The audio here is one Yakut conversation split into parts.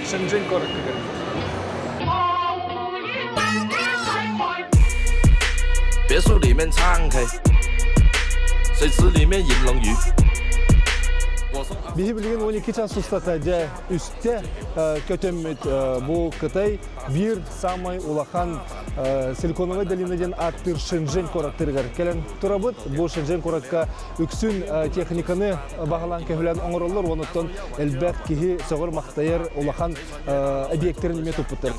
Шэньчжэнь куоракка кэлбит. 别墅里面唱 K， 水池里面银龙鱼。 Биһи билигин 12 час устата дьэ үстэ көтөммүт бу Кытай биир самай улахан Силиконовай долина диэн ааттыыр Шэньчжэнь куораттарыгар кэлэн турабыт. Бу Шэньчжэнь куоракка үксүн техниканы баһылаан көһүлээн оҥороллор, онуттан элбэх киһи сөҕөр-махтайар улахан объектарын эмиэ туппуттар.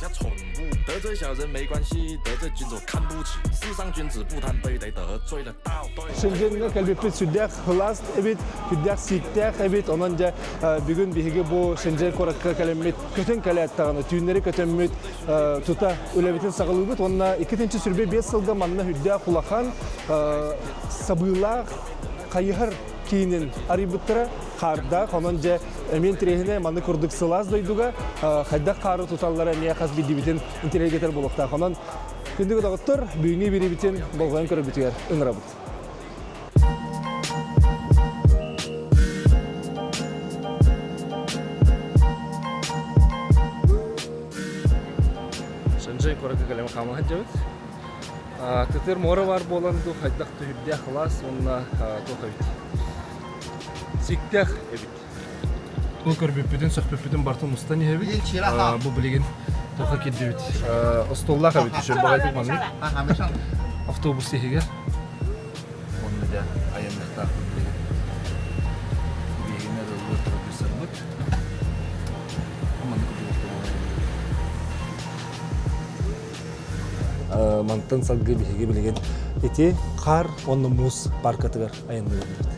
Шэньчжэҥҥэ кэлбиппит сүрдээх сылаас эбит, сүрдээх сииктээх эбит. Онон дьэ бүгүн биһиги бу Шэньчжэнь куоракка кэлэммит көтөн кэлээт даҕаны түүннэри көтөммүт тута үлэбитин саҕалыыбыт уонна 2-25 сылга манна үрдээх улахан сабыылаах хайыһар киинин арыйбыттара хаардаах. Онон дьэ эмиэ интэриэһинэй маннык курдук сылаас дойдуга хайдах хаары туталлара эмиэ хас биирдиибитин интэриэһиргэтэр буолуохтаах. Онон күндү доҕоттор, бүгүҥҥү биэриибитин болҕойон көрөрбүтүгэр ыҥырабыт. Шэньчжэнь куоракка кэлэн хаама сылдьабыт. Тытыр муора баар буолан дуу хайдах түһүрдээх кылаас уонна туох эбит сиктээх эбит. Бу көрбүппүтүн, сөхпүппүтүн барытын устан иһэбит. Бу билигин туохха киирдибит. Остуоллаах эбит үчүгэй баҕайытык маннык. Автобус иһигэр. Уонна дьэ айанныахтаахпыт билигин. Биһигини ыллыыр продюсербыт. Маннык Мантан салгыы биһиги билигин ити хаар уонна муус паркатыгар айанныыбыт.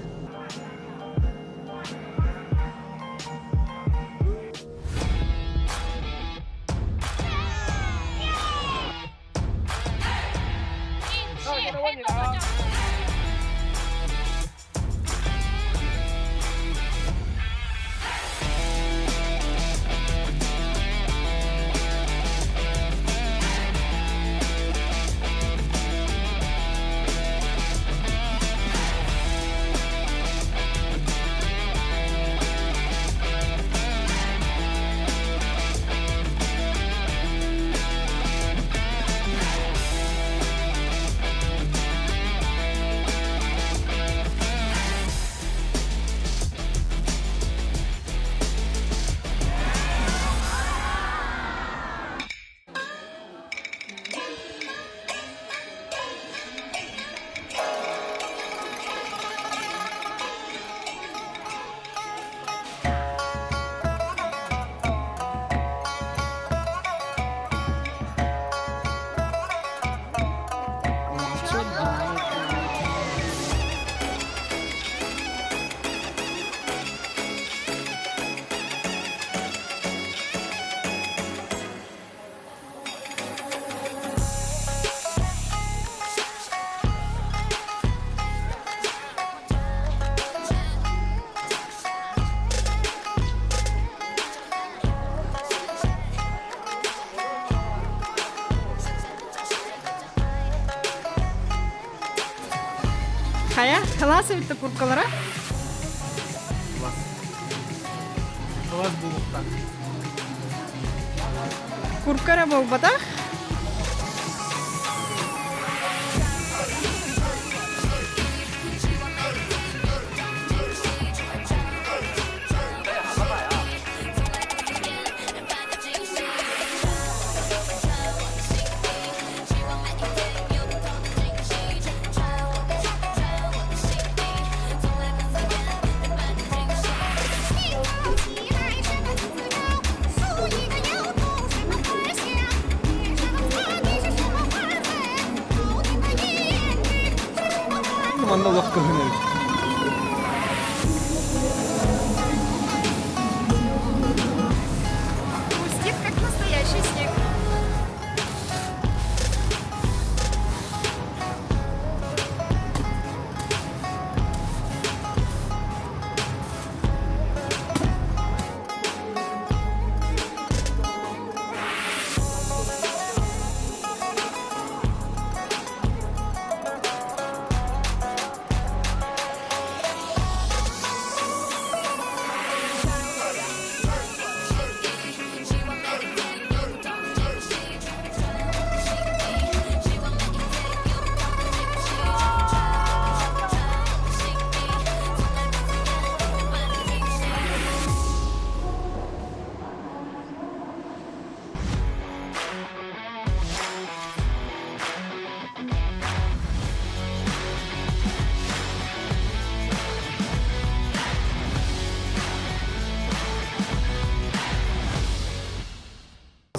Хайа, халаас эбит куркалара? Халаас буолуохтаах. Курка эрэ буолбатах. Манна олох кыһын эбит. Хрустит, как настоящий снег.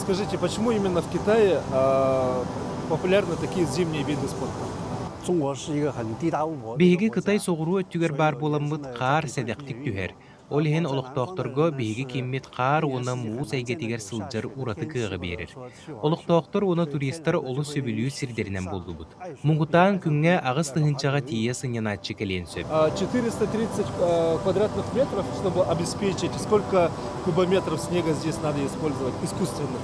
Скажите, почему именно в Китае популярны такие зимние виды спорта? Биһиги Кытай соҕуруу өттүгэр баар буоламмыт хаар сэдэхтик түһэр. Ол иһин олохтоохторго биһиги киммит хаар уонна муус эйгэтигэр сылдьар ураты кыаҕы биэрэр. Олохтоохтор уонна туристар олус сөбүлүүр сирдэринэн буоллубут. Муҥутаан күҥҥэ 8000-ҕа тиийэ сынньанааччы кэлиэн сөп. 430 квадратных метров, чтобы обеспечить, сколько кубометров снега здесь надо использовать искусственно?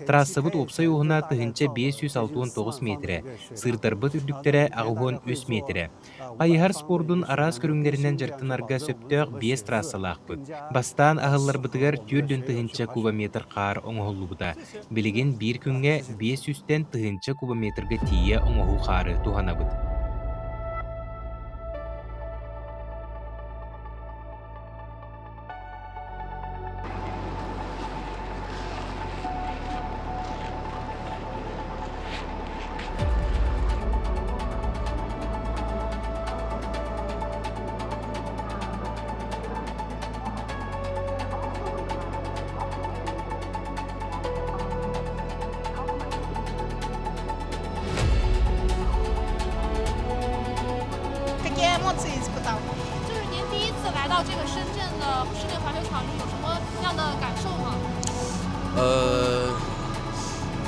Трассабыт уопсай уһуна 1569 миэтэрэ, сыырдарбыт үрдүктэрэ 83 миэтэрэ. Хайыһар спордун араас көрүҥнэринэн дьарыктанарга сөптөөх биэс трассалаахпыт. Бастаан аһылларбытыгар 4000 кубометр хаар оҥоһуллубута. Билигин биир күҥҥэ 500-тэн 1000 кубометрга тиийэ оҥоһуу хаары туһанабыт. Какие эмоции испытал? 就是您第一次来到这个深圳的室内滑雪场，有什么样的感受吗？呃，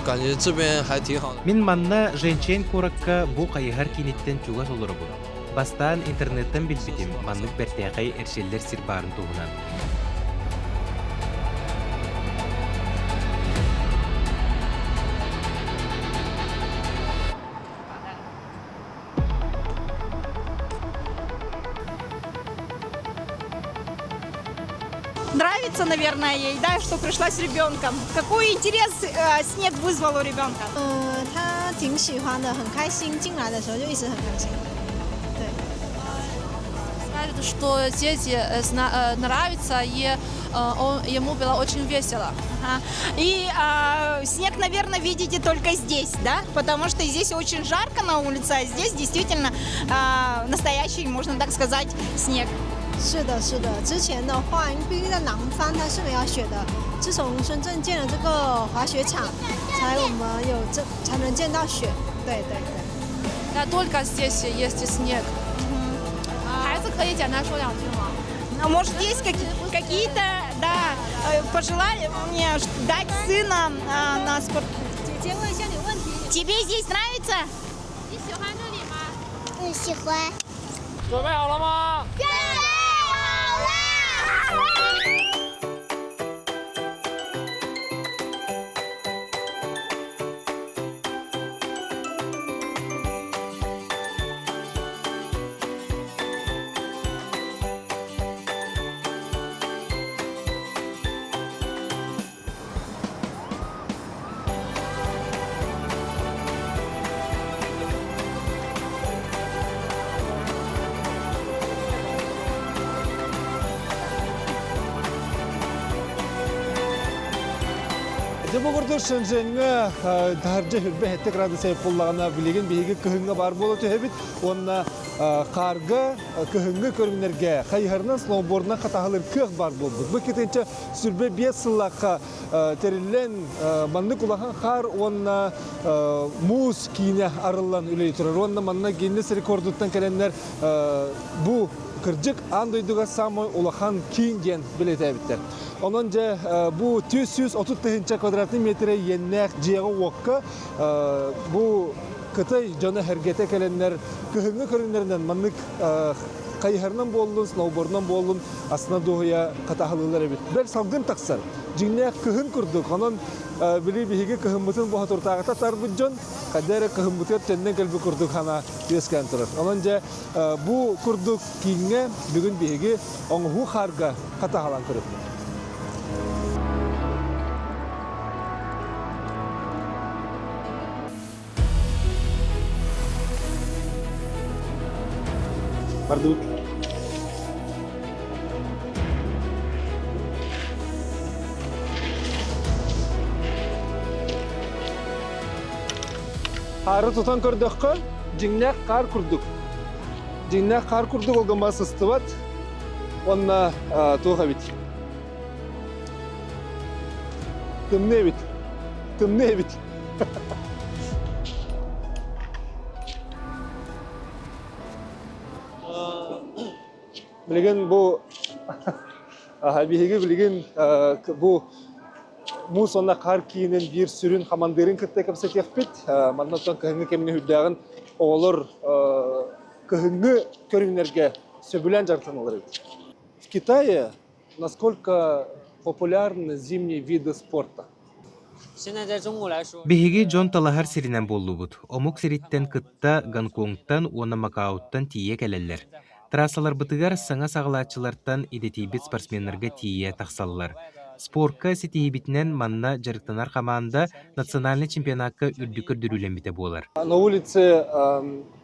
感觉这边还挺好的。 Мин манна Женчен куоракка бу хайыһар кииниттэн чугас олоробун. Бастаан интернеттэн билбитим, маннык бэртээхэй эрчиллэр сир баарын туһунан. Нравится, наверное, ей, да, что пришла с ребенком. Какой интерес снег вызвал у ребенка? 嗯，他挺喜欢的，很开心。进来的时候就一直很开心。对。 Скажет, что дети нравится, и он, ему было очень весело. Ага. И снег, наверное, видите только здесь, да? Потому что здесь очень жарко на улице, а здесь действительно настоящий, можно так сказать, снег. 是的，是的。之前的话，因为毕竟在南方它是没有雪的。自从深圳建了这个滑雪场，才我们有这才能见到雪。对对对。那только здесь есть снег. 孩子可以简单说两句吗？ А может, есть какие-то, да, пожелания мне дать сына на спорт? 姐姐问一下你问题。 Тебе здесь нравится? 你喜欢这里吗？嗯，喜欢。准备好了吗？准备好了。 Дьэ бу курдук Шэньчжэҥҥэ таһырдьа хүрбэ сэттэ градус буоллаҕына билигин биһиги кыһыҥҥа баар буола түһэбит уонна хаарга кыһыҥҥы көрүҥнэргэ хайыһарынан сноубордунан хатаһалыыр кыах баар буолбут. Бу китинчэ 25 сыллаахха тэриллэн маннык улахан хаар уонна муус киинэ арыллан үлэлии турар. Уонна манна Гиннес рекордуттан кэлэннэр бу кырдьык аан дойдуга саамай улахан киин диэн бэлиэтээбиттэр. Онон дьэ бу 430 тыһыынча квадратный метрэ иэннээх дьиэҕэ-уокка бу Кытай дьоно сэргэтэ кэлэннэр кыһыҥҥы көрүҥнэринэн маннык хайыһарынан буоллун, сноубордунан буоллун астына дуоһуйа хатаһалыылар эбит. Бэл салгын тахсар. Дьиҥнээх кыһын курдук. Онон били биһиги кыһыммытын боһотуртааҕыта тарбыт дьон хайда эрэ кыһыммытыгар төннөн кэлбит курдук санаа үөскээн турар. Онон дьэ бу курдук кииҥҥэ бүгүн биһиги оҥоһуу хаарга хатаһалаан көрөбүт. Бардыбыт. Хаары тутан көрдөххө, дьиҥнээх хаар курдук. Дьиҥнээх хаар курдук ол гына сыстыбат. Уонна туох эбит. Тымныы эбит. Тымныы эбит. Билигин бу биһиги билигин бу муус уонна хаар киинин биир сүрүн хамандыырын кытта кэпсэтиэхпит. Манна оттон кыһыҥҥы кэмҥэ үрдээҕин оҕолор кыһыҥҥы көрүҥнэргэ сөбүлээн дьарыктаналлар эбит. В Китае насколько популярны зимние виды спорта? Биһиги дьон талаһар сиринэн буоллубут. Омук сириттэн кытта Гонконгтан уонна Макаоттан тиийэ кэлэллэр. Трассаларбытыгар саҥа саҕалааччылартан идэтийбит спортсменнарга тиийэ тахсаллар. Спорка ситиһиибитинэн манна дьарыктанар хамаанда национальнай чемпионакка үрдүк көрдөрүүлэммитэ буолар. На улице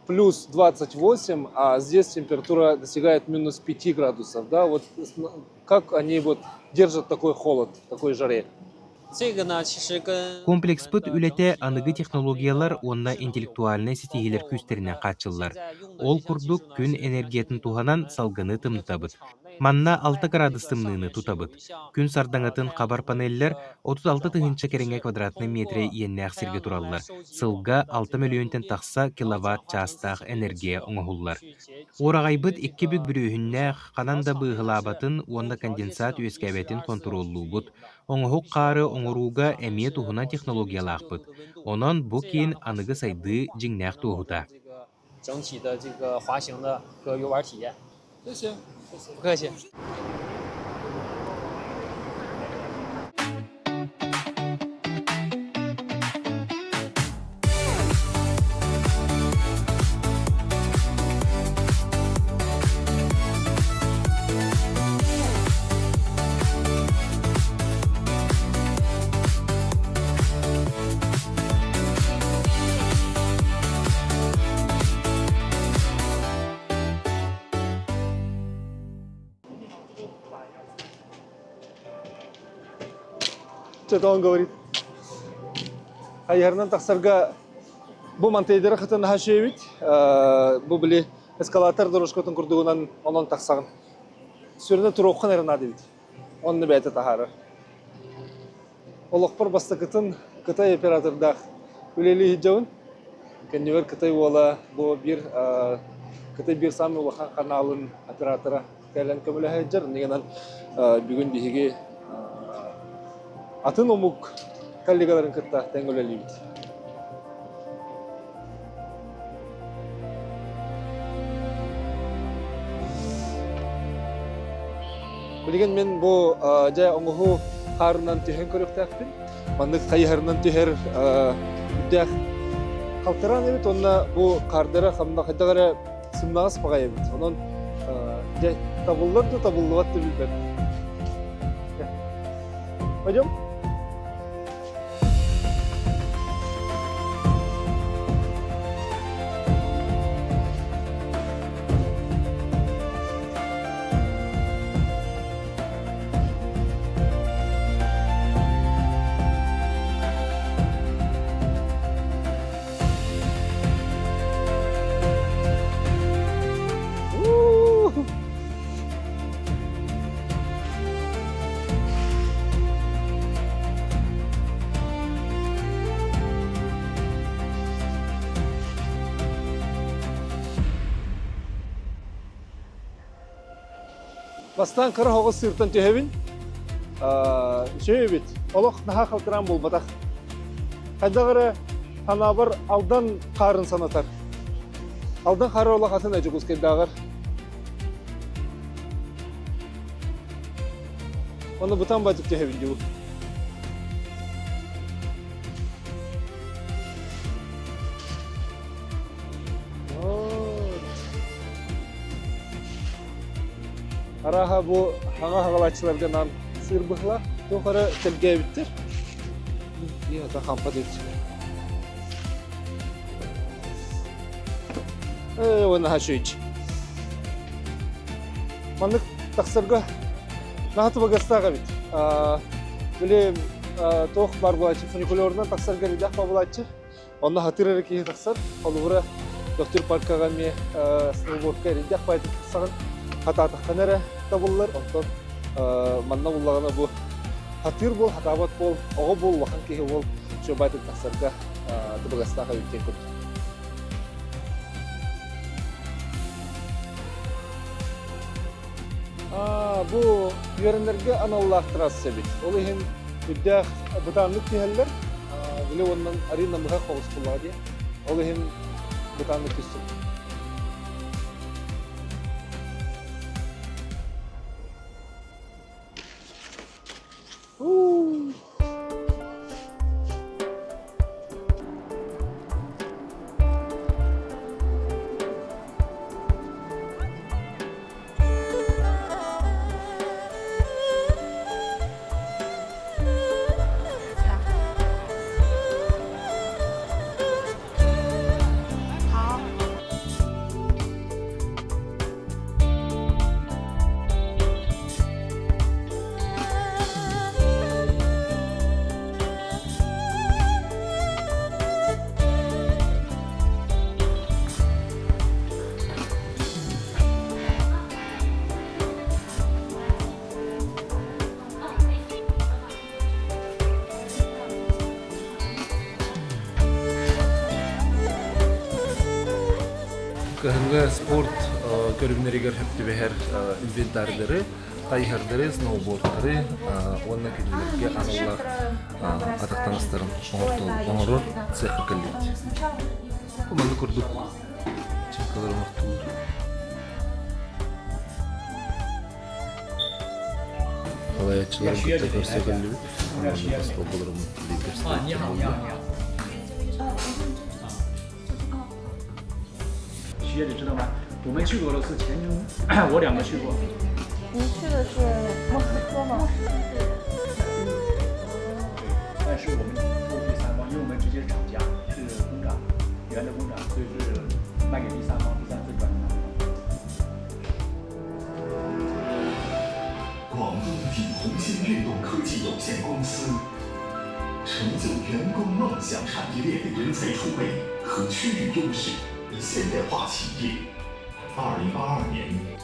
плюс 28, а здесь температура достигает минус 5 градусов. Да? Вот как они вот держат такой холод в такой жаре? Комплекспыт үлэтэ аныгы технологиялар уонна интеллектуальнай ситиһиилэр күүстэринэн хааччыллар. Ол курдук күн энергиятын туһанан салгыны тымнытабыт. Манна 6 кыраадыс тымныыны тутабыт. Күн сардаҥатын хабар панеллэр 36 тыһыынча кэриҥэ квадратнай миэтэрэ иэннээх сиргэ тураллар. Сылга 6 мөлүйүөнтэн тахса киловатт чаастаах энергия оҥоһуллар. Уораҕайбыт икки бүк бүрүөһүннээх, ханан да быыһылаабатын уонна конденсат үөскээбэтин хонтуруоллуубут. Оҥоһук хаары оҥорууга эмиэ туһунан технологиялаахпыт. Онон бу киин аныгы сайдыы дьиҥнээх туоһута. Что-то он говорит. Хайыһарынан тахсарга бу мантайдары хытын хашы эбит. Бу били эскалатор дорожкатын курдугунан онон тахсаҕын. Сүрүнэ туруоххун эрэ наада эбит. Онно бэйэтэ таһаарар. Олохпор бастакытын Кытай оператордаах үлэлии сылдьабын. Кэннибэр Кытай уола бу биир Кытай биир саамай улахан ханаалын оператора кэлэн көмөлөһө сылдьар. Иннигинэн бүгүн биһиги атын омук коллегаларын кытта тэҥ үлэлиибит. Билигин мин бу дьэ оҥоһуу хаарынан түһэн көрүөхтээхпин. Маннык хайыһарынан түһэр үрдээх халтараан эбит уонна бу хаардара хамна хайдах эрэ сымнаҕас баҕайы эбит. Онон дьэ табыллар да табыллыбат да билбэт. Пойдем? Бастаан кыра оҕус сыыртан түһэбин. Үчүгэй эбит. Олох наһаа халтыраан буолбатах. Хайдах эрэ санаабар Алдан хаарын санатар. Алдан хаары олох атын Дьокуускайдааҕар. Оны бытан батып түһэбин дии. Арааһа бу хаҥа хаҕалааччыларга анаан сыыр быһыылаах. Туох эрэ тэлгээбиттэр. Ийата хампат эбит. Ээ, уонна хачуйч. Маннык тахсарга наһаа табыгастаах эбит. Били туох баар буолааччы, фуникулерунан тахсарга элбэх буолааччы. Онно хатыр эрэ киһи тахсар. Холобура, Доктор паркаҕа эмиэ сноубордка эрийдэх баайдык тахсаҕын. Хатаатаххына эрэ табыллар. Онтон манна буллаҕына бу Хатыыр буол, хатаабат буол, оҕо буол, улахан киһи буол, үчүгэй тахсарга табыгастаах эбит диэн курдук. Бу үөрэнэргэ аналлаах трасса эбит. Ол иһин үрдээх бытааннык түһэллэр. Били уонна арыы намыһах соҕус буоллаҕа дии. Ол иһин бытааннык түстүм. Кыһыҥҥы спорт көрүҥнэригэр сөп түбэһэр инвентардары, хайыһардары, сноубордтары уонна кинилэргэ аналлаах атах таҥастарын оҥорор цехха кэллибит. Маннык курдук чыҥкалары оҥортууллар. Салайааччылары кытта көрсө кэллибит. Манна остуолбаларым 企业你知道吗？我们去过的是前我两个去过。你去的是莫斯科吗？对。但是我们做第三方，因为我们直接是厂家，是工厂，原的工厂，所以是卖给第三方，第三次转给他们。 广东鼎红星运动科技有限公司，成就员工梦想产业链人才储备和区域优势，现代化企业。2022年。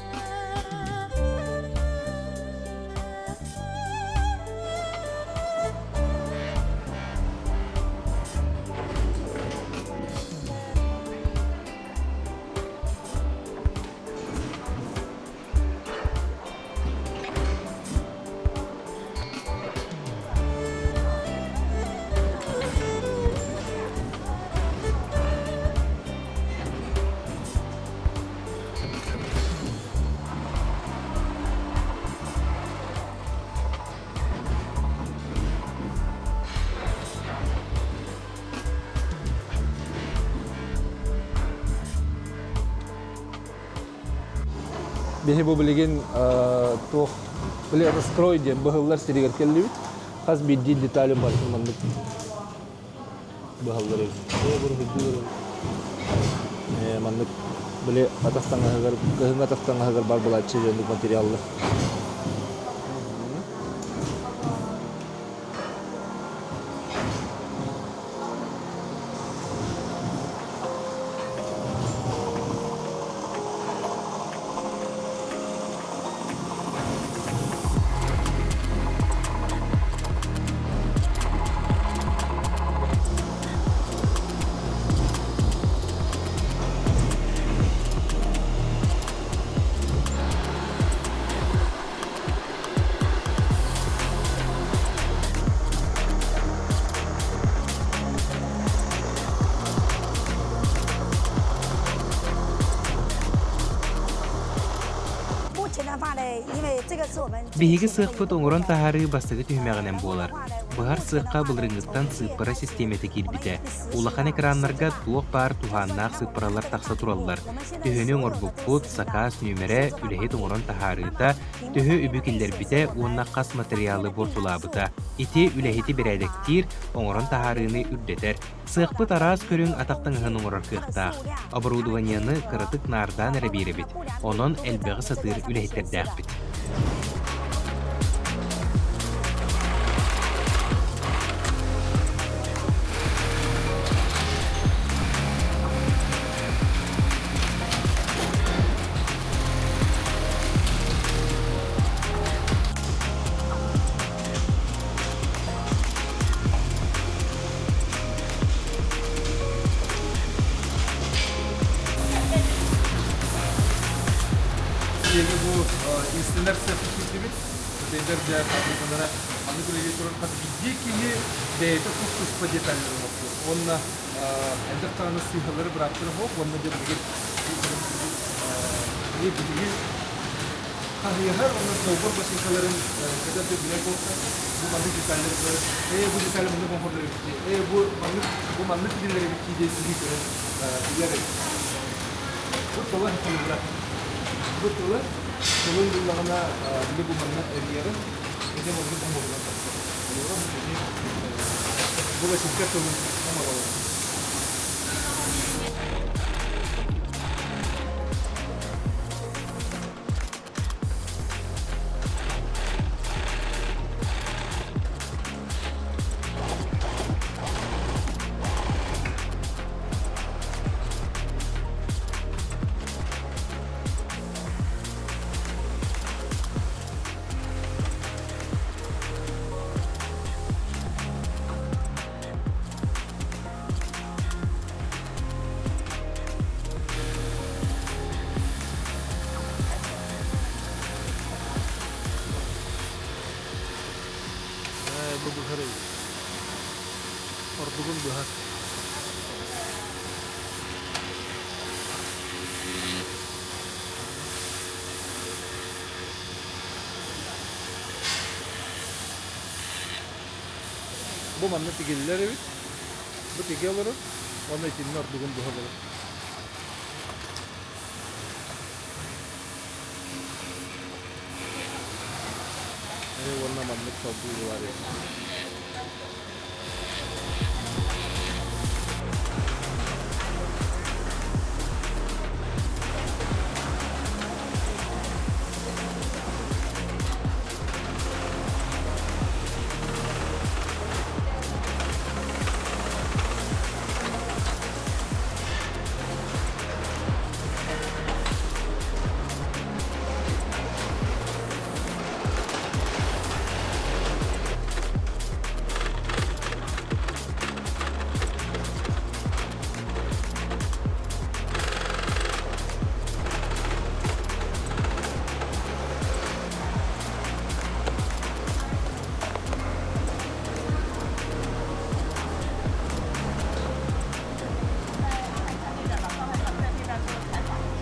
Биһи бу билигин туох били раскрой диэн быһыллар сиригэр кэллибит. Хас биирдии деталин барытын маннык быһаллар эбит. Маннык били атах таҥаһыгар кыһыҥҥы атах таҥаһыгар бар былааччы дьоннук материаллар. Биһиги сыахпыт оҥорон таһаарыы бастакы түһүмэҕинэн буолар. Быһар сыахха былырыыҥҥыттан сыыппара систиэмэтэ киирбитэ. Улахан экраннарга туох баар туһааннаах сыыппаралар тахса тураллар. Төһөнү оҥорбуппут, сакаас нүөмэрэ, үлэһит оҥорон таһаарыыта, төһө үбү киллэрбитэ уонна хас матырыйаалы буортулаабыта. Ити үлэһити бэрээдэктиир, оҥорон таһаарыыны үрдэтэр. Сыахпыт араас көрүҥ атах таҥаһын оҥорор кыахтаах. Оборудованиены кыратык наардаан эрэ биэрэбит. Онон элбэҕи сатыыр үлэһиттэрдээхпит. Биһиги бу иистэнэр сыахха киирдибит. Кытайдар дьэ фабрикалара маннык үлэлии турар хас биирдии киһи бэйэтэ тус-туспа деталларын оҥортуур. Уонна элбэх даҕаны сыыһалары бырааптара суох уонна дьэ билигин биһиги хаһыйаһар уонна сноуборд бачыыҥкаларын кытары билэр буолтахха бу маннык деталлары көрөр ээ бу детали маннык оҥороллор эбит дии ээ бу маннык бу маннык тигиллэр эбит дии диэн киһи көрөн билэр эбит. Бу тыла холобура бу тылы тылын буллаҕына били бу манна эрийэрин ити маннык оҥоһуллан тахсар. Холобура бу кини бу бачыыҥка тылын оҥороллор. Бу быһар Ордугун быһар. Бу манна тигиллэр эбит. Бу тигэ олорор, уонна итиннэ ордугун быһа олорор. Уонна маннык салгыы булар эбит.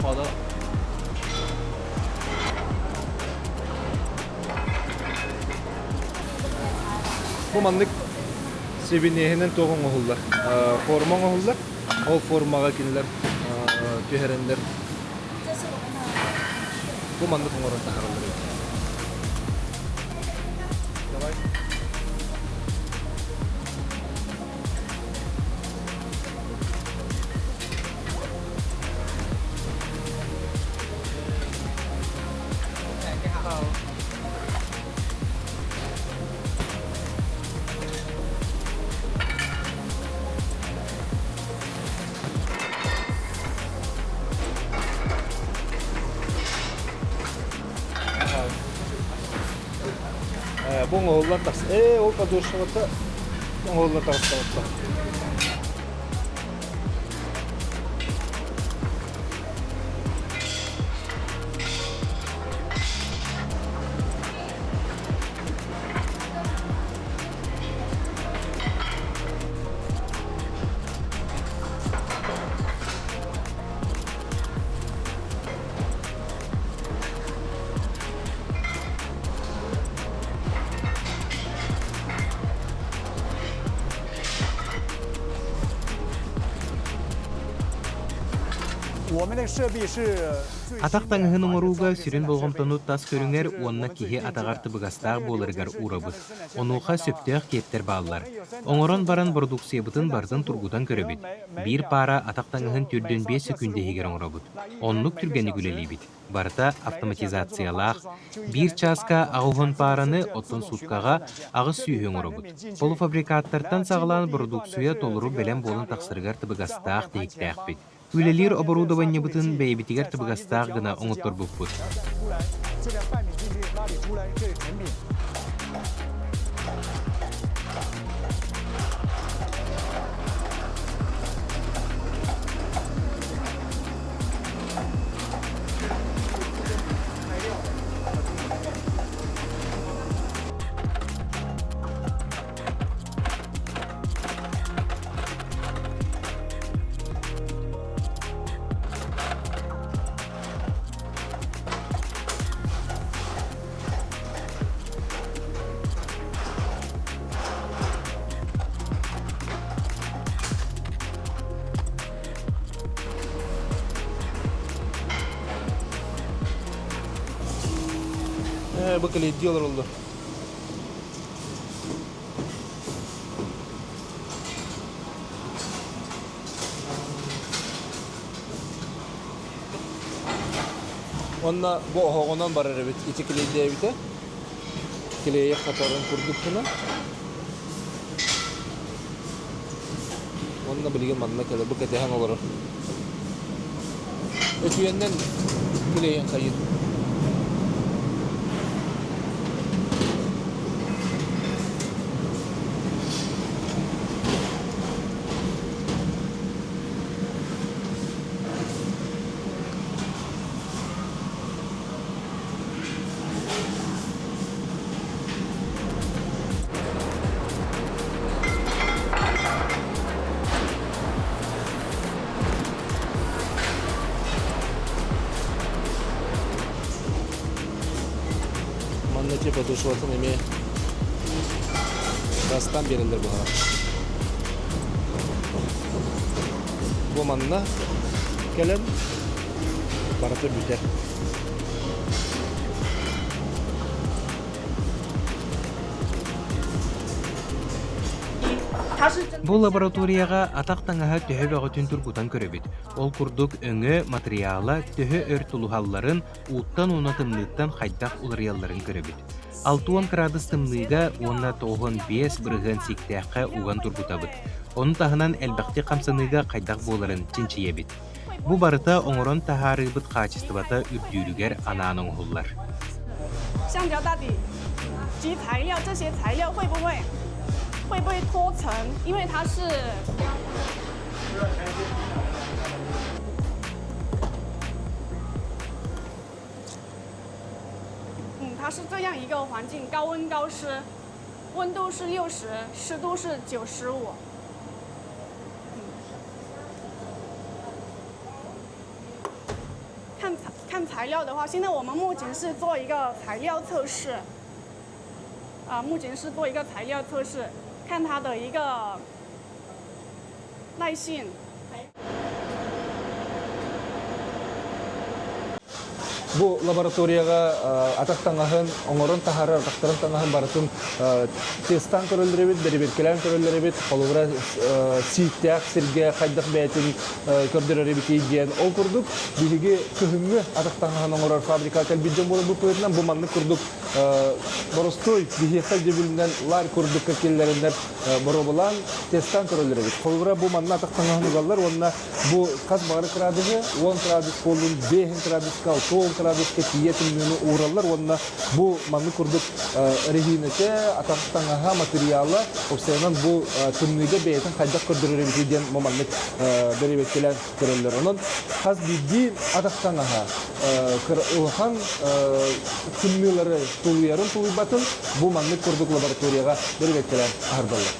好的。Бу маннык сибиниэһинэн туох оҥоһуллар? Форма оҥоһуллар. Ол формаҕа кинилэр түһэрэннэр бу маннык оҥорон таһаараллар эбит. Давай. Бу оҥоһуллан тахса. Ээ, ол подошвата оҥоһуллан таҕыстабатта. Атах таҥаһын оҥорууга сүрүн болҕомтону тас көрүҥэр уонна киһи атаҕар табыгастаах буоларыгар уурабыт. Онуоха сөптөөх киэптэр бааллар. Оҥорон баран бородууксуйабытын барытын тургутан көрөбүт. Биир паара атах таҥаһын 45 сөкүүндэ иһигэр оҥоробут. Оннук түргэнник үлэлиибит. Барыта автоматизациялаах. Биир чааска 80 паараны, оттон суткаҕа 800 оҥоробут. Полуфабрикаттартан саҕалаан бородууксуйа толору бэлэм буолан тахсарыгар табыгастаах тиһиктээхпит. Үлэлиир оборудованиебытын бэйэбитигэр табыгастаах гына оҥотторбуппут. Бу клейдии олороллор. Онно бу оһоҕунан барар эбит ити клейдээбитэ. Клейэ хатарын курдук гына. Уонна билигин манна кэлэ бу кэтэһэн олорор. Өтүйэннэн клейин хайыр. Манна типа душватын эмиэ бастан биэрэллэр буолар. Бу манна кэлэн барыта бүтэр. Бу лабораторияҕа атах таҥаһа төһө бөҕөтүн тургутан көрөбүт. Ол курдук өҥө, матырыйаала төһө өр тулуһалларын, ууттан уонна тымныыттан хайдах уларыйалларын көрөбүт. 60 кыраадыс тымныыга уонна 95% сииктээххэ уган тургутабыт. Ону таһынан элбэхтик хамсаныыга хайдах буоларын чинчийэбит. Бу барыта оҥорон таһаарыыбыт хаачыстыбата үрдүүрүгэр анаан оҥоһуллар. 橡胶到底及材料这些材料会不会会不会脱层？因为它是。嗯，它是这样一个环境，高温高湿，温度是60，湿度是95。看看材料的话，现在我们目前是做一个材料测试。啊，目前是做一个材料测试，看它的一个耐性。 Бу лабораторияҕа атах таҥаһын оҥорон таһаарар атахтарын таҥаһын барытын тестаан көрөллөр эбит, бэрэбиэркэлээн көрөллөр эбит, холобура сииктээх сиргэ хайдах бэйэтин көрдөрөр эбитий диэн. Ол курдук биһиги кыһыҥҥы атах таҥаһын оҥорор фабрика кэлбит дьон буоларбыт быһыытынан бу маннык курдук боростуой биһиэхэ өйдөбүлүнэн ларь курдукка киллэрэннэр боруобалаан тестаан көрөллөр эбит. Холобура бу манна атах таҥаһын угаллар уонна Бу хас баҕар кыраадыһы 10 кыраадыс буоллун, 5 кыраадыска, 6 кыраадыска тиийэ тымныыны уураллар уонна бу маннык курдук эрэһиинэтэ, атах таҥаһа, матырыйаала уопсайынан бу тымныыга бэйэтин хайдах көрдөрөр эбитий диэн бу маннык бэрэбиэркэлээн көрөллөр. Онон хас биирдии атах таҥаһа улахан тымныылары тулуйарын тулуйбатын бу маннык курдук лабораторияҕа бэрэбиэркэлээн аһардаллар.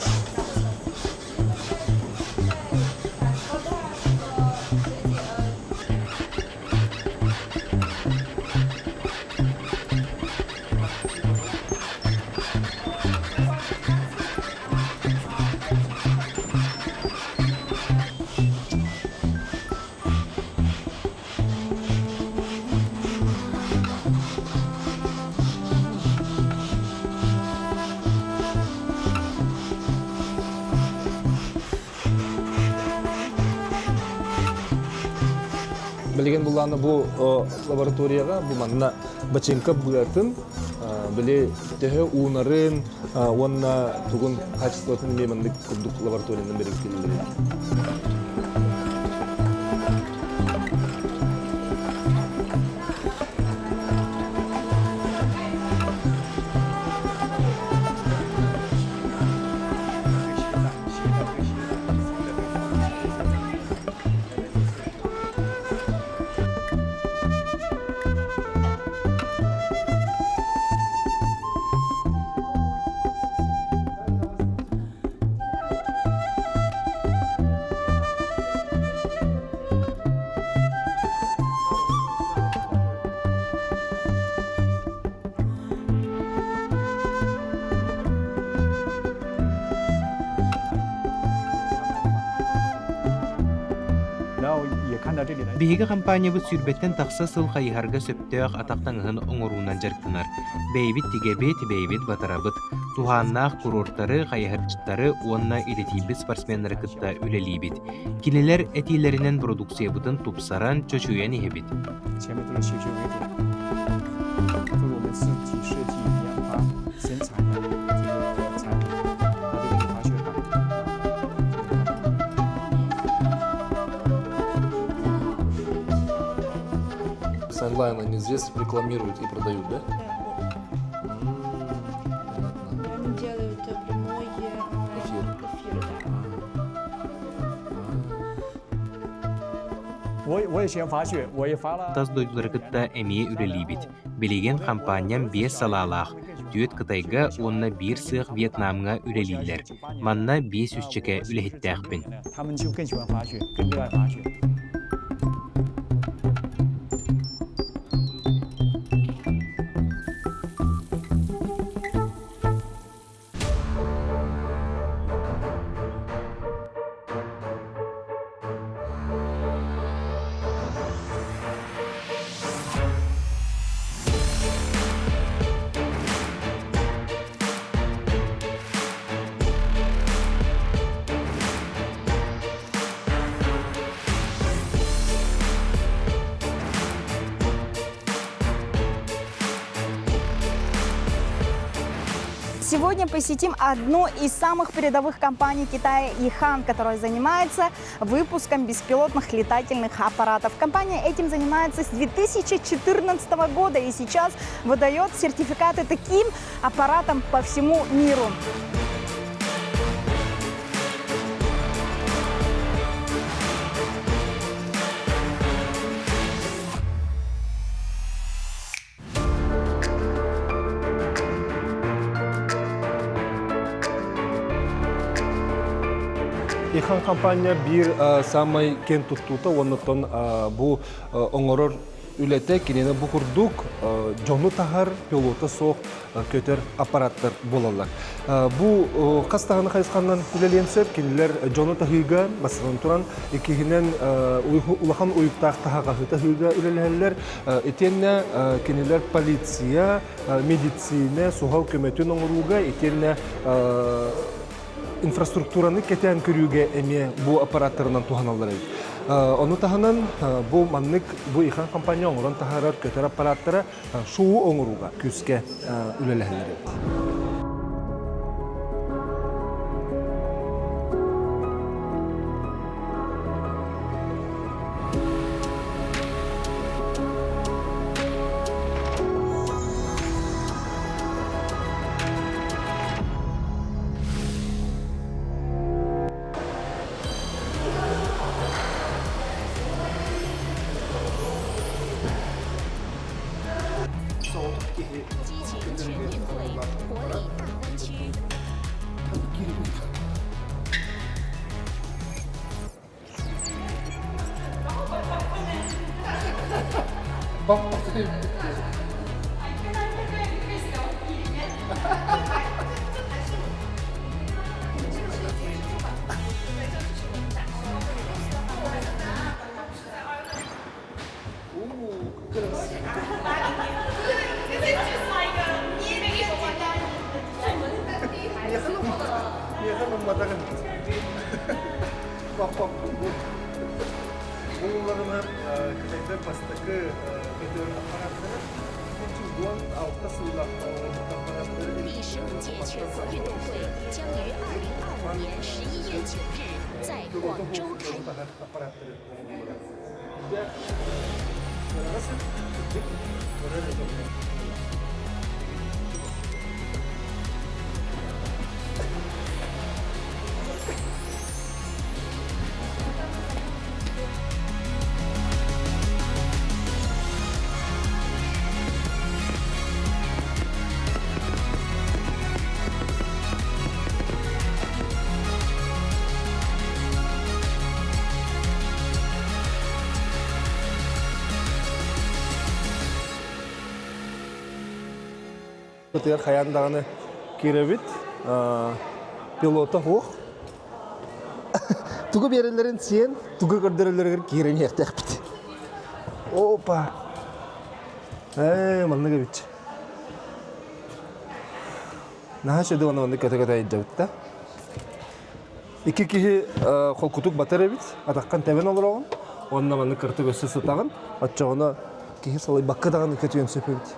Билигин буллааны бу лабораторияҕа бу манна бачыыҥка быатын били төһө уунарын уонна тугун качествотын эмиэ маннык курдук лабораториянан бэриккиллэр. Биһиги хампаанньабыт сүүрбэттэн тахса сыл хайыһарга сөптөөх атах таҥаһын оҥоруунан дьарыктанар. Бэйэбит тигэбит, бэйэбит батарабыт. Туһааннаах курортары, хайыһардьыттары уонна идэтийбит спортсменнары кытта үлэлиибит. Кинилэр этиилэринэн бородууксуйабытын тупсаран, чочуйан иһэбит. Онлайн они здесь рекламируют и продают, да? Да. Они делают прямой эфир. Эфир, да. Тас дойдулары кытта эмиэ үлэлиибит. Билигин хампаанньам биэс салаалаах, түөрт Кытайга уонна биир сыах Вьетнамҥа үлэлииллэр. Манна биэс үсчэкэ үлэһиттээхпин. Сегодня посетим одну из самых передовых компаний Китая «Ихан», которая занимается выпуском беспилотных летательных аппаратов. Компания этим занимается с 2014 года и сейчас выдает сертификаты таким аппаратам по всему миру. Ихан компания биир саамай киэн туттуута уонна бу оҥорор үлэтэ кинини бу курдук дьону таһар пилота суох көтөр аппараттар буолаллар. Бу хас даҕаны хайысханан үлэлиэн сөп. Кинилэр дьону таһыыга бастатан туран, иккиһинэн улахан уйуктаах таһаҕаһы таһыыга үлэлэһэллэр. Итиэннэ кинилэр полиция, медицина, суһал көмөтүн оҥорууга, итиэннэ инфраструктураны кэтээн көрүүгэ эмиэ бу аппараттарынан туһаналлар эбит. Ону таһынан бу маннык бу ИХАН компания оҥорон таһаарар көтөр аппараттара шоу оҥорууга күүскэ үлэлэһэллэр эбит. Булларына Кытайда бастакы көтөр аппараттары 16 сыллаах аппараттары 第十五届全国运动会将于2025年11月9日在广州开幕。 Бытыгар хайаан даҕаны киирэбит. Пилота суох. Тугу биэрэллэрин сиэн, тугу көрдөрөллөрүгэр киирэн иһиэхтээхпит. Опа! Ээ, маннык эбит. Наһаа үчүгэй уонна маннык көтө-көтө илдьэбит да. Икки киһи холкутук батар эбит, атаххын тэбэн олороҕун, уонна маннык кыртык өссө сытаҕын, оччоҕуна киһи салайбакка даҕаны көтүөн сөп эбит.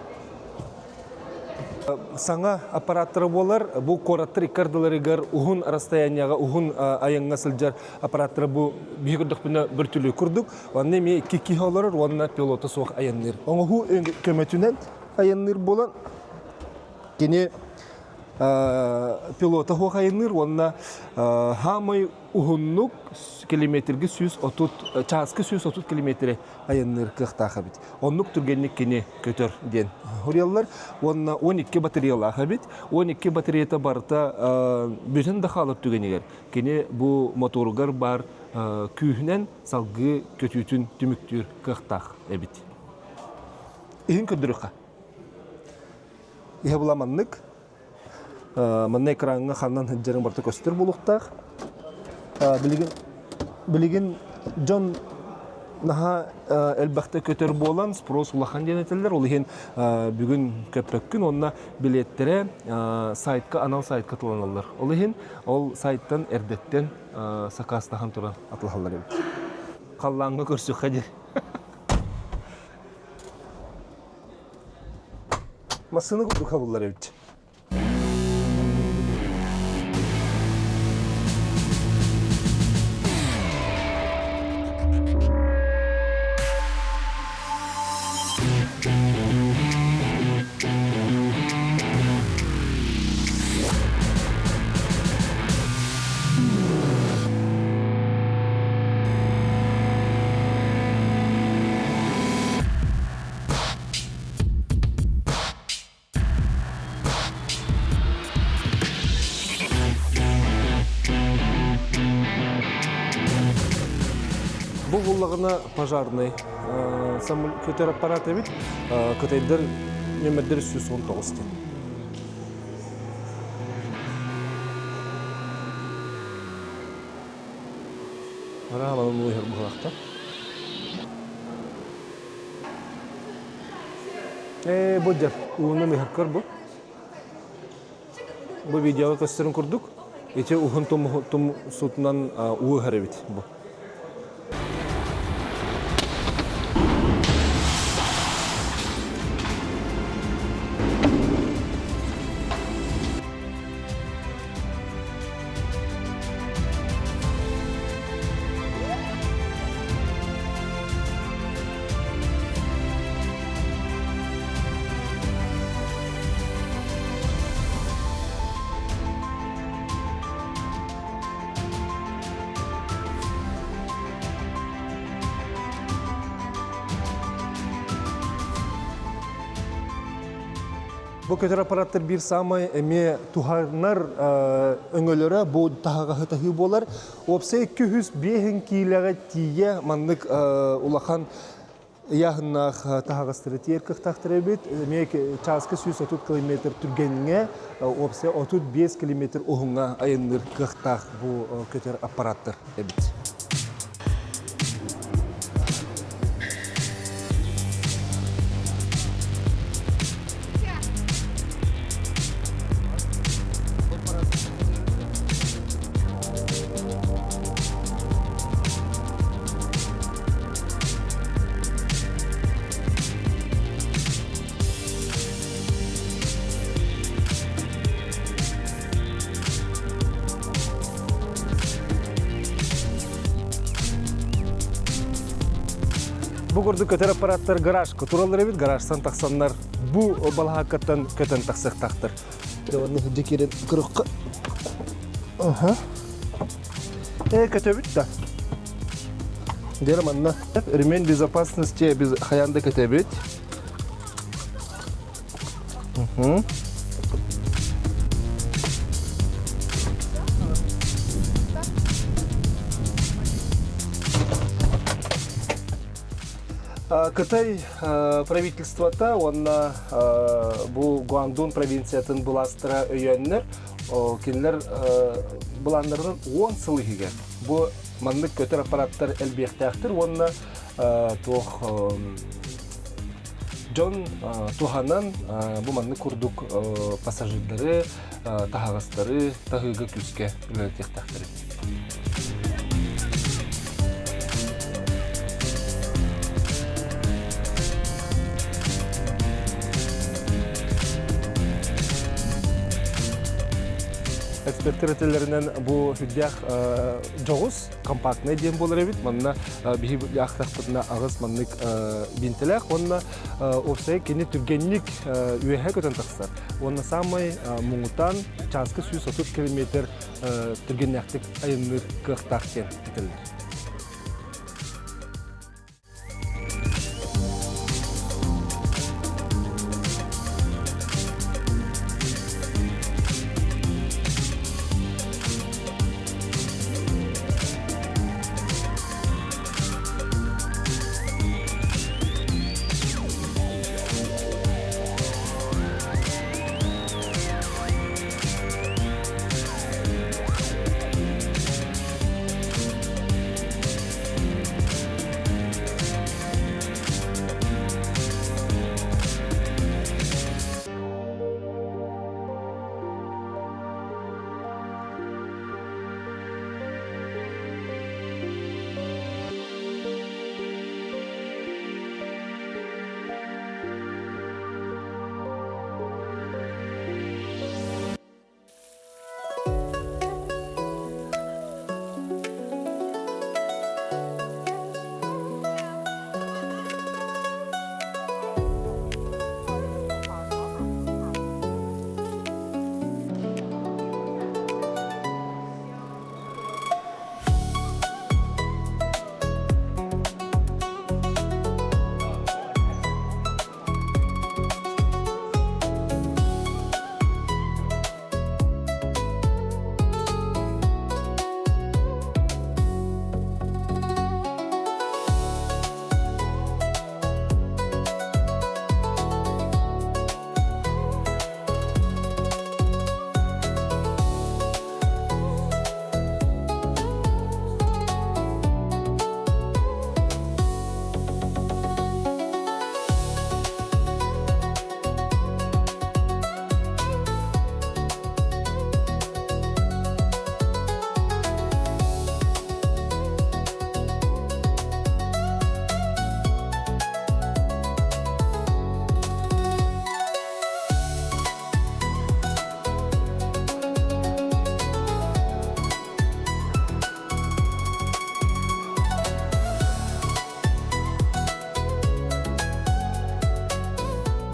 Саҥа аппараттара буолар, бу куораттар икки ардыларыгар уһун расстоянияҕа, уһун айаҥҥа сылдьар аппараттара бу биһи көрдөхпүнэ бөртүлүү курдук. Онно эмиэ икки киһи олорор уонна пилота суох айанныыр. Оҥоһуу көмөтүнэн айанныыр буолан, кини пилота суох айанныыр уонна хаамай уһуннук километргэ 130 чааска 130 километри айанныыр кыахтаах эбит. Оннук түргэнник кини көтөр диэн суруйаллар. Уонна 12 батареялаах эбит. 12 батареята барыта бүтүн да хаалар түгэнигэр кини бу моторугар баар күүһүнэн салгыы көтүүтүн түмүктүүр кыахтаах эбит. Иһин көрдөрүөххэ. Иһэ була маннык. Манна экраҥҥа ханнан сылдьарын барыта көстөр буолуохтаах. Билигин билигин дьон наһаа элбэхтэ көтөр буолан спрос улахан диэн этэллэр. Ол иһин бүгүн көппөккүн уонна билиэттэрэ сайтка анал сайтка тыланаллар. Ол иһин ол сайттан эрдэттэн сакаастаһан туран атылаһаллар эбит. Халлааҥҥа көрсүөххэ диэн. Массыына курдук хабыллар эбит. Бу буллаҕына пожарный көтөр аппарат эбит. Кытайдар нөмердер 319 диэн. Арааланын уйар быһылахтар. Ээ, бу дьэ, ууну миһаккар бу. Бу видеоҕа көстөрүн курдук, ити уһун тум сутунан уу ыһар эбит бу. Бу көтөр аппараттар биир саамай эмиэ туһанар өҥөлөрө бу таһаҕаһы таһыы буолар. Уопсай 205 киилэҕэ тиийэ маннык улахан ыйааһыннаах таһаҕастары тиэр кыахтаахтар эбит. Эмиэ чааска 130 километр түргэҥҥэ, уопсай 35 километр уһуҥҥа айанныыр кыахтаах бу көтөр аппараттар эбит. Бу курдук көтөр аппараттар гаражка тураллар эбит, гаражтан тахсаннар бу балаһааккаттан көтөн тахсыахтаахтар. Дьэ, дьэ киирэн көрөххө. Аха. Э, көтөбүт да. Дьэ, манна ремень безопасности без хайаан да көтөбүт. Угу. Кытай правительствота уонна бу Гуандун провинциятын былаастара өйөөннөр, кинилэр былааннарынан 10 сыл иһигэр бу Маннык көтөр аппараттар элбиэхтээхтэр уонна туох дьон туһанан бу маннык курдук пассажирдары, таһаҕастары таһыыга күүскэ үлэлэтиэхтээхтэр. Эксперттэр этэллэринэн бу сүрдээх дьоҕус компактнай диэн буолар эбит. Манна биһи аахтахпытына аҕыс маннык биинтэлээх уонна уопсайа кини түргэнник үөһэ көтөн тахсар. Уонна саамай муҥутаан чааска 130 километр түргэннээхтик айанныыр кыахтаах диэн этэллэр.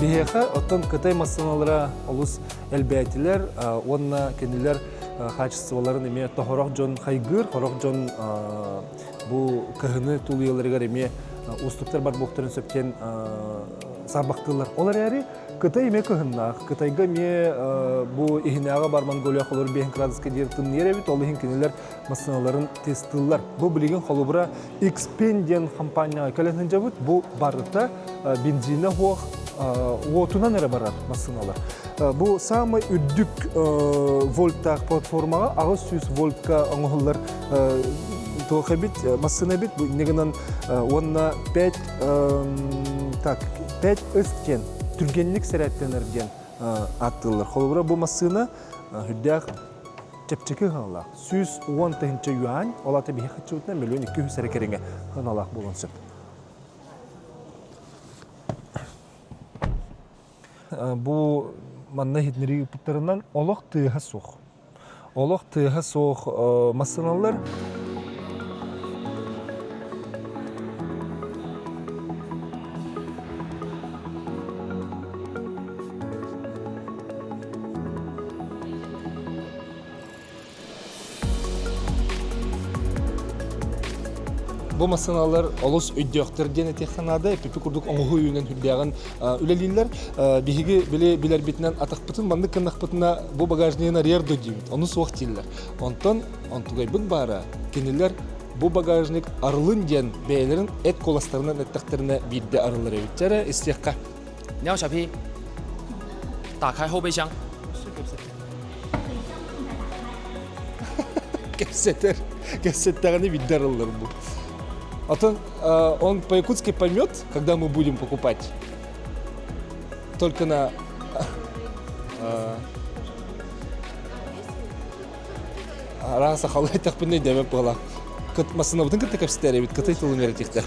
Биһиэхэ оттон Кытай массыыналара олус элбээтилэр уонна кинилэр хаачыстыбаларын эмиэ тоһорох дьон хайгыыр, хорох дьон бу кыһыны тулуйаларыгар эмиэ уустуктар бар буолуохтарын сөп диэн саарбахтыыллар. Ол эрээри Кытай эмиэ кыһыннаах. Кытайга эмиэ бу иһинээҕи бар Монголия холор 5 градуска диэри тымныйар эбит, ол иһин кинилэр массыыналарын тестыыллар. Бу билигин холобура Xpeng диэн компанияҕа кэлэн сылдьабыт. Бу барыта бензинэ суох уотунан эрэ барар массыыналар. Бу саамай үрдүк вольттаах платформаҕа 800 вольтка оҥоһуллар туох эбит, массыына эбит. Бу инньэ гынан уонна 5 так 5 с диэн түргэнник сэрээттэнэр диэн ааттыыллар. Холобура бу массыына үрдээх чэпчэки ыһаналаах. 110 тыһыынча юань, ол аата биһи хаччыбытынан миллион 200 эрэ кэриҥэ ыһаналаах буолуон сөп. Бу манна иһитиннэрии ыыппыттарынан олох тыаһа суох. Олох тыаһа суох массыыналар Бу массыыналар олус өйдөөхтөр диэн этиэххэ наада. Эппиппит курдук оҥоһуу үүнэн сүрдээҕин үлэлииллэр. Биһиги били билэрбитинэн атахпытын маннык гыннахпытына бу багажнигын арыйар дуо диибит. Ону суох дииллэр. Онтон онтугайбыт баара кинилэр бу багажник арылын диэн бэйэлэрин эт куоластарынан эттэхтэринэ биирдэ арыллар эбит. Чэ эрэ истиэххэ. 你好，小 P，打开后备箱。Кэпсэтэр. Кэпсэттэҕинэ биирдэ арыллар бу. Отон он по-якутски поймет, когда мы будем покупать. Только на Араас сахалыы эттэхпинэ өйдөөбөт буолаах. Массыынабытын кытта кэпсэтэр эбит, кытай тылын үөрэтиэхтээх.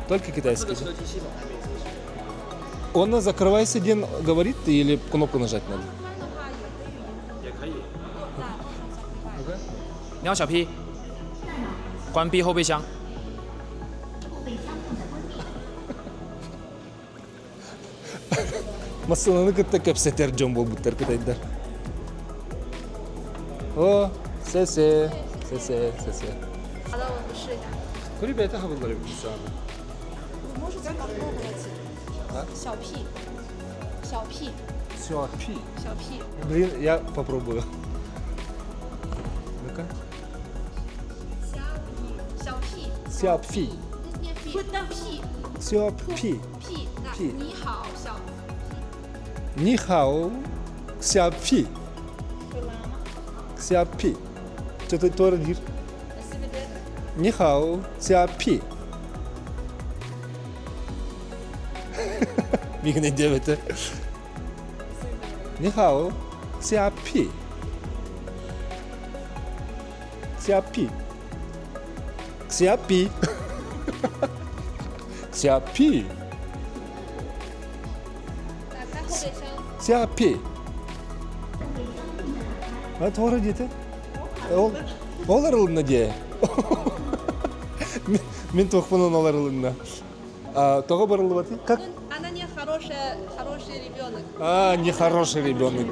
Только китайский. Он закрывайся диэн говорит или кнопку нажать надо? 你好，小 P，关闭后备箱。 Массыынаны кытта кэпсэтэр дьон буолбуттар кытайдар. О, сесе, сесе, сесе. 好的，我们试一下。 Көрү бэйэтэ хабыллар эбит сааны. Вы можете попробовать.小 P. 小 P.小 P. 小 P. Блин, я попробую. Ну-ка. 小 P. 小 P. 念 P。 小 P. P。 P。 你好，小。 你好，小 P. 小 P. Что-то тоже 你好，小 P. Мигнен диэбэтэ. 你好，小 P. 小 P. 小 P. 小 P. 打开后备箱。 小 P. А туора диэтэ? Ол ол арылынна диэ. Мин туохпунан ол арылынна. Тоҕо барыллыбатый? Как? Она не хорошая, хороший ребенок. А, не хороший ребенок.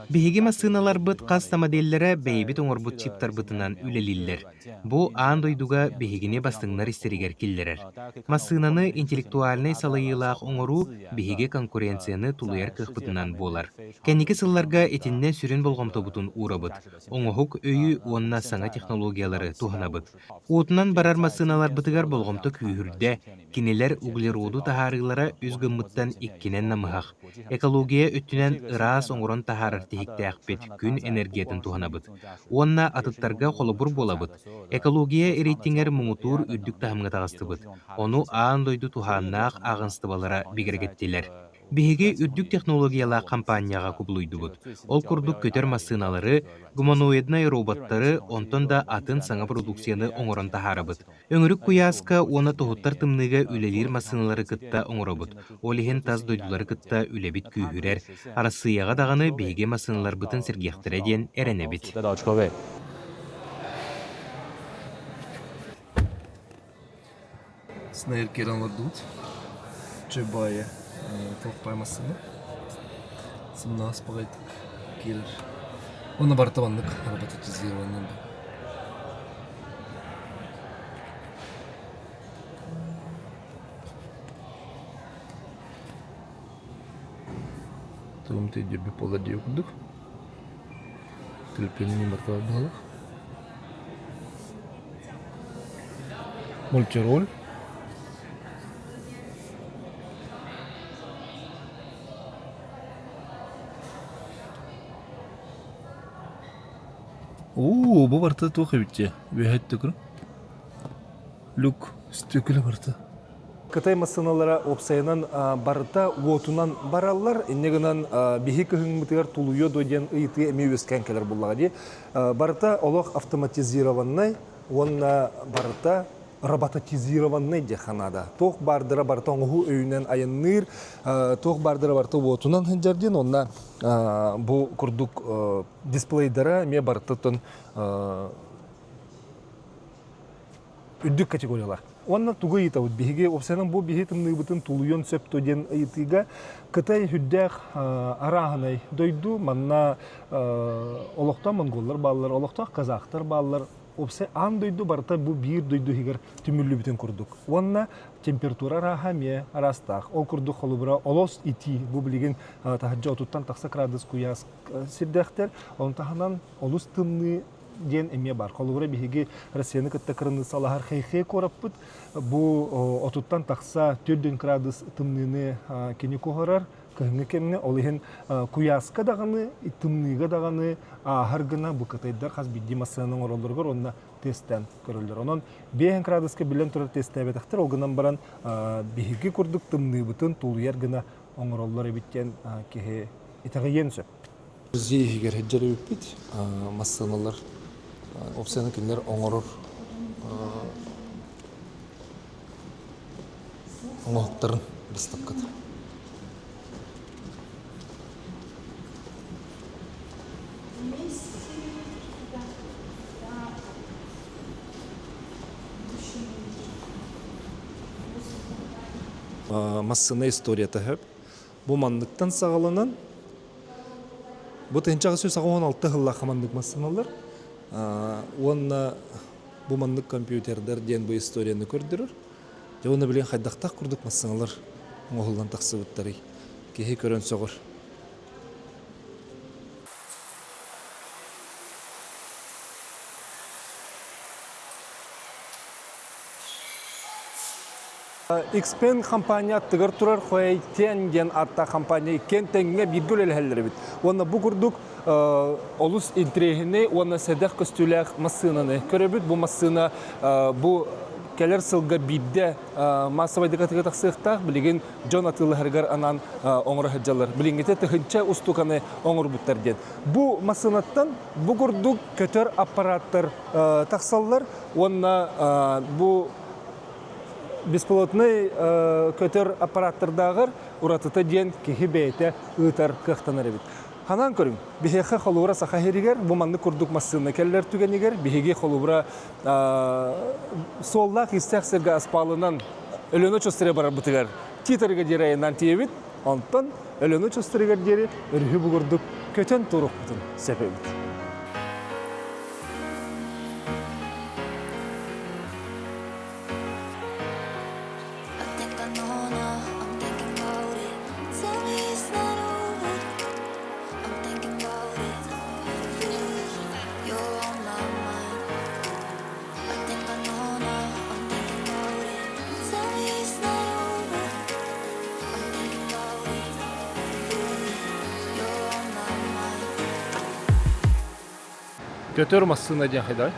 Биһиги массыыналарбыт хас да моделлэрэ бэйэбит оҥорбут чиптарбытынан үлэлииллэр. Бу аан дойдуга биһигини бастыҥнар истэригэр киллэрэр. Массыынаны интеллектуальнай салайыылаах оҥоруу биһиги конкуренцияны тулуйар кыахпытынан буолар. Кэнники сылларга итиннэ сүрүн болҕомтобутун уурабыт, оҥоһук өйү уонна саҥа технологиялары туһанабыт. Уотунан барар массыыналарбытыгар болҕомто күүһүрдэ, кинилэр углероду таһаарыылара үс гыммыттан иккинэн намыһах. Экология өттүнэн ыраас оҥорон таһаарар тиһиктээхпит, күн энергиятын туһанабыт. Уонна атыттарга холобур буолабыт. Экология рейтингэр муҥутуур үрдүк таһымҥа таҕыстыбыт. Ону аан дойду туһааннаах ааҕыныстыбалара бигэргэттилэр. Биһиги үрдүк технологиялаах хампаанньаҕа кубулуйдубут. Ол курдук көтөр массыыналары, гуманоиднай роботтары, онтон да атын саҥа продукцияны оҥорон таһаарабыт. Өҥүрүк куйааска уонна тоһуттар тымныыга үлэлиир массыыналары кытта оҥоробут. Ол иһин тас дойдулары кытта үлэбит күүһүрэр. Арассыыйаҕа даҕаны биһиги массыыналарбытын сэргиэхтэрэ диэн эрэнэбит. Снайр киирэн олордубут. Чөбайы туох массыына. Сымнаҕас баҕайытык киирэр. Уонна барыта маннык роботизированный. Тугум түйдүрбүт буолла дии курдук. Төлөпүөнүн барыта баһылык. Мультироль. Оо, бу барыта туох эбит дии? Үөһэ өттө Люк стекиле барыта. Кытай массыыналара уопсайынан барыта уотунан бараллар. Инньэ гынан биһи кыһыҥмытыгар тулуйуо дуо диэн ыйытыы эмиэ үөскээн кэлэр буоллаҕа дии. Барыта олох автоматизированнай уонна барыта робототизированнай диэххэ наада. Туох баардара барыта оҥоһуу өйүнэн айанныыр, туох баардара барыта уотунан сылдьар диэн уонна бу курдук дисплейдара эмиэ барытыттан үрдүк категориялаах. Уонна тугу ыйытабыт? Биһиги уопсайынан бу биһи тымныыбытын тулуйуон сөп дуо диэн ыйытыыга Кытай үрдээх арааһынай дойду манна олохтоох монголлар бааллар, олохтоох казахтар бааллар. Уопсай аан дойду барыта бу биир дойду иһигэр түмүллүбүтүн курдук. Уонна температура арааһа эмиэ араастаах. Ол курдук холобура олос итии бу билигин таһырдьа отуттан тахса градус куйаас сирдээхтэр. Ону таһынан олус тымныы диэн эмиэ баар. Холобура, биһиги Россияны кытта кыраныыссалаһар Хэйхэ куораппыт бу отуттан тахса 4 градус тымныыны кини куһарар кыһыҥҥы кэмҥэ. Ол иһин куйааска даҕаны, тымныыга даҕаны ааһар гына бу кытайдар хас биирдии массыынаны оҥороллоругар уонна тестээн көрөллөр. Онон 5 градуска биллэн турар тестээбэтэхтэр, ол гынан баран биһиги курдук тымныыбытын тулуйар гына оҥороллор эбит диэн киһи итэҕэйиэн сөп. Музей иһигэр сылдьар эбиппит. Массыыналар опцияны кинилэр оҥорор оҥоһуктарын быыстапката. Массыына историята сөп. Бу манныктан саҕаланан бу 1886 сыллаахха маннык массыыналар уонна бу маннык компьютердар диэн бу историяны көрдөрөр. Дьэ уонна билигин хайдахтаах курдук массыыналар оҥоһуллан тахсыбыттарый? Киһи көрөн сөҕөр. Xpen компания аттыгар турар Huaytian диэн ааттаах компания иккиэн тэҥҥэ бииргэ үлэлэһэллэр эбит. Уонна бу курдук олус интэриэһинэй уонна сэдэх көстүүлээх массыынаны көрөбүт. Бу массыына бу кэлэр сылга биирдэ маассабайдык атыыга тахсыахтаах. Билигин дьон атыылаһарыгар анаан оҥоро сылдьаллар. Билиҥҥитэ тыһыынча устуканы оҥорбуттар диэн. Бу массыынаттан бу курдук көтөр аппараттар тахсаллар уонна бу беспилотнай көтөр аппараттардааҕар уратыта диэн киһи бэйэтэ ыытар кыахтанар эбит. Ханан көрүҥ, биһиэхэ холобура Саха сиригэр бу маннык курдук массыына кэллэр түгэнигэр биһиги холобура суоллаах-иистээх сиргэ аспаалынан Өлүөнэ очуостарыгар барарбытыгар Тиитарыга диэри айаннаан тиийэбит, онтон Өлүөнэ очуостарыгар диэри өрүһү бугурдук көтөн туруохпутун сөп эбит. Көтөр массыына диэн хайдай?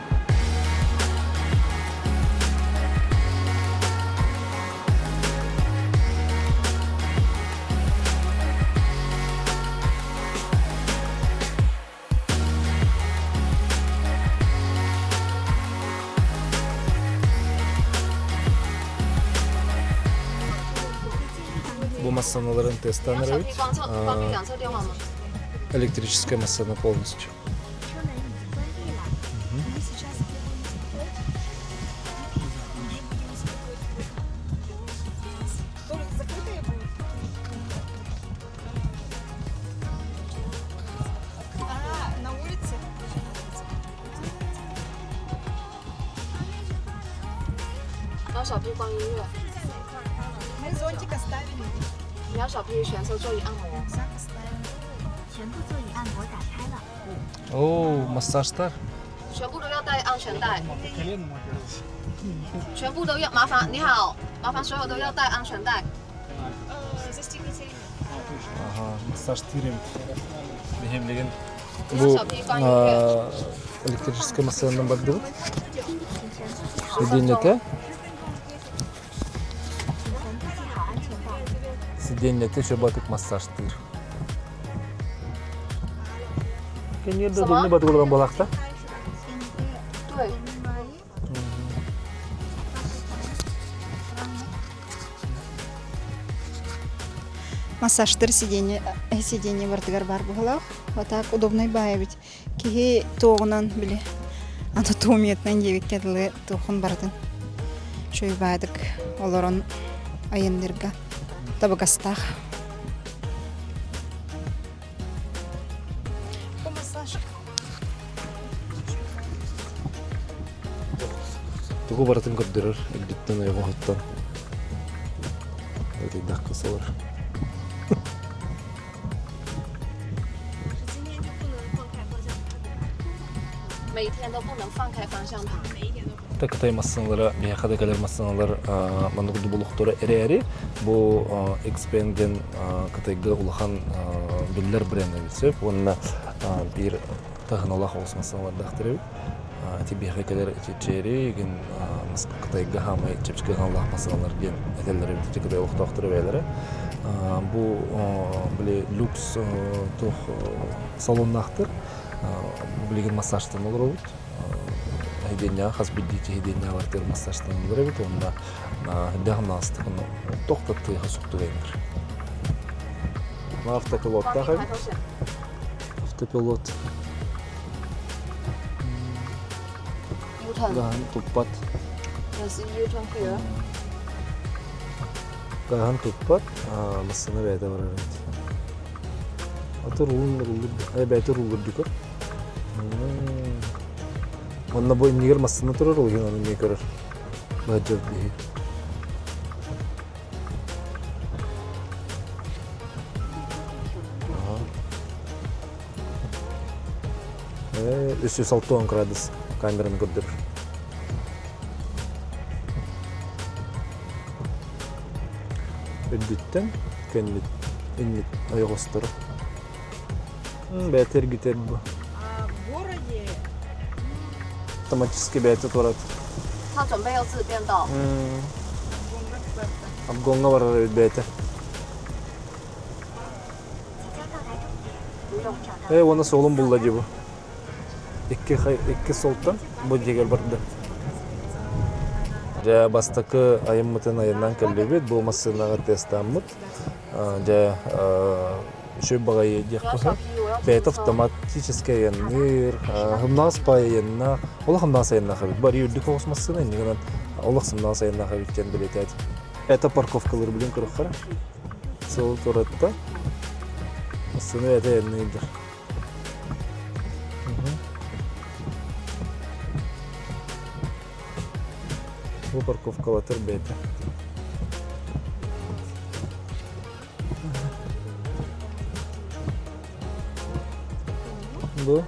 Бу массыыналарын тестан эрэбит. Электрическая массыына полностью. На улице? 要小 P 放音乐。 Мы зонтик оставили. 你要小 P 全身座椅按摩。 全部座椅按摩打开了。 О, массажтар. 全部都要带安全带。全部都要，麻烦你好，麻烦所有都要带安全带。 Ага, массажтыыр эбит. Биһим билигин бу электрическэй массыынанан бардыбыт. Сиденьете. Сиденьете чөбатык массажтыыр. Кенерде донны батылган балакта. 对。 Массажтыр сиденье, сиденье бардыгар бар буһалаах. Вот так удобный баа эбит. Киһи туоҕунан били анатомиятынан диэбиккэ дылы туохун барытын чуйбаадык олорон айанныырга табыгастаах. Бу массаж Тугу барытын көрдөрөр үрдүттэн ойоҕоһуттан ытыйдахха солор. 每天都不能放开方向盘。每一天都。 Кытай массыыналара, биһиэхэ да кэлэр массыыналар маннык дубулуктара эрээри, бу Xpeng диэн Кытайга улахан биллэр бренд эбит сөп уонна биир таһыналаах оҕус массыыналардаахтар эбит. Ити биһиэхэ кэлэр ити Chery игин Кытайга хаамай чэпчэки ыһаллаах массыыналар диэн этэллэр эбит ити Кытай олохтоохторо бэйэлэрэ. Бу били люкс туох салоннаахтар билигин массажтан олоробут. Сидиэнньэҕэ хас биирдии сидиэнньэҕэ барытыгар массажтаналлар эбит уонна дээх наастыгын тохтаттыаха суктугайнар. Автопилоттаах эбит. Автопилот. Гаһын туппат. Гаһын туппат, массыына бэйэтэ барар эбит. Аты рулун руллур, бэйэтэ руллур дикор. Онно бу иннигэр массыына турар, ол иһин ону эмиэ көрөр. Баһыдьар биһи. 360 градус камераны көрдөрөр. Үрдүттэн кэннит иннит ойоҕосторо. Бэйэтэ эргитэр бу. Автоматически бэйэтэ турат. 他准备要自变道。 Обгоҥҥа барар эбит бэйэтэ. Э, уонна суолун булла дии бу. Икки, икки суолтан бу дьиэгэр барда. Дьэ, бастакы айыммытын айаннаан кэллибит. Бу массыынаҕа тестааммыт. Дьэ, үчүгэй баҕайы диэххэ сөп. Бэйэтэ автоматически айанныыр, сымнаҕас баай айаннаах, олох сымнаҕас айаннаах эбит. Бары үрдүк оҕус массыына иннигинэн олох сымнаҕас айаннаах эбит диэн бэлиэтээтим. Это парковкалар билин көрөххөрө. Суол туратта. Массыына бэйэтэ айанныыр. Бу парковкалатыр бэйэтэ. Бу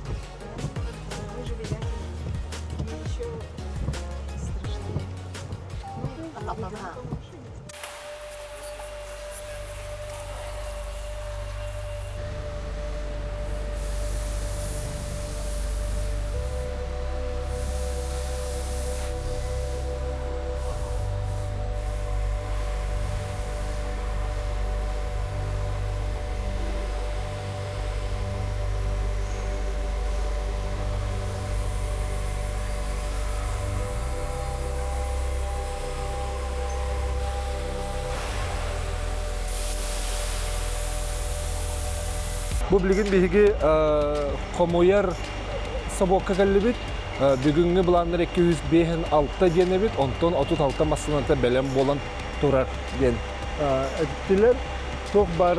Бу билигин биһиги хомуйар собуокка кэллибит. Бүгүҥҥү былааннар 256 диэн эбит, онтон 36 массыыната бэлэм буолан турар диэн эттилэр. Туох бар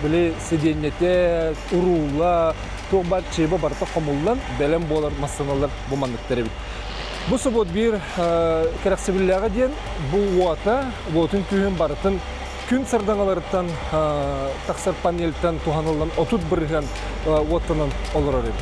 били сидиэнньэтэ, уруула, туох бар чыыба барыта хомуллан бэлэм буолар массыыналар бу манныктар эбит. Бу собуот биир кэрэхсэбиллээҕэ диэн бу уота, уотун күүһүн барытын күн сардаҥаларыттан тахсар панельтан туһаныллан 30% уоттанан олорор эбит.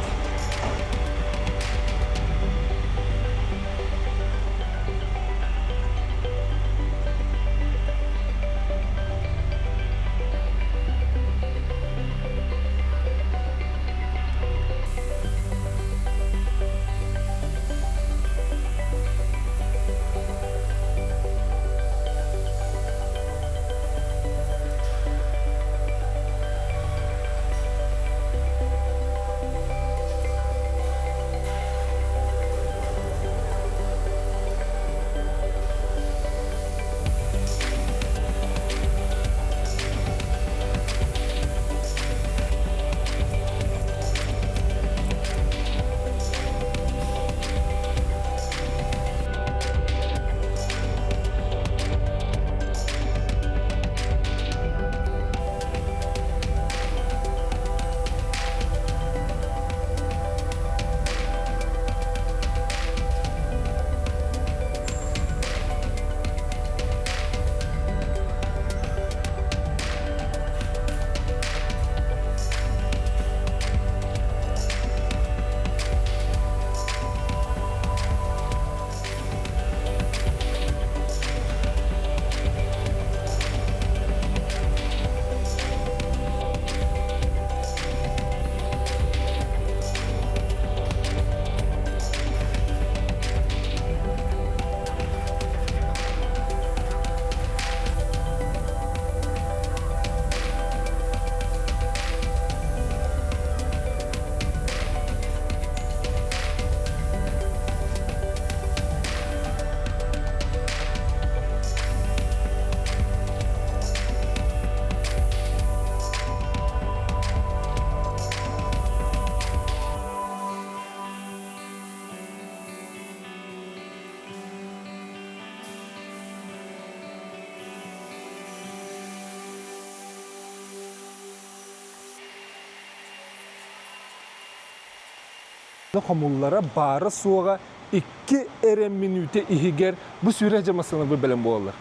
Хомуллара баара-суоҕа 2 эрэ мүнүүтэ иһигэр бу сүүрэ дьэ массыына бэлэм буолаллар.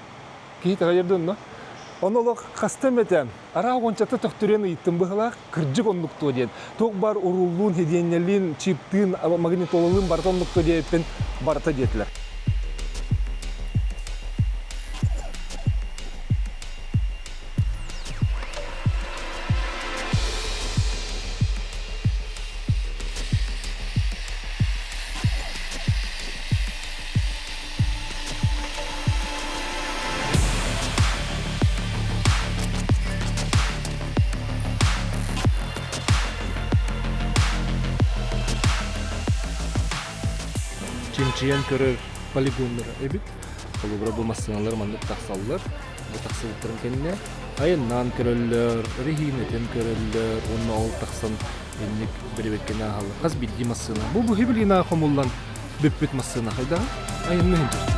Киһи итэҕэйэр да онно. Ону олох хаста эмэтэ араа уончата төхтүрүйэн ыйыттым быһылаах, кырдьык оннук дуо диэн. Туох баар урууллуун, һидиэнньэлиин, чиптыын, магнитолалыын барыта оннук дуо диэбиппин барыта диэтилэр. Чинчийэн көрөр полигоннара эбит. Холобура бу массыыналар маннык тахсаллар. Бу тахсыбыттарын кэннэ айаннаан көрөллөр, эрэһиинэтин көрөллөр уонна ол тахсан инник бэрэбиэркэни ааһаллар. Хас биирдии массыына. Бу бу хибилина хомуллан бүппүт массыына хайдаҕа? Айанныһын.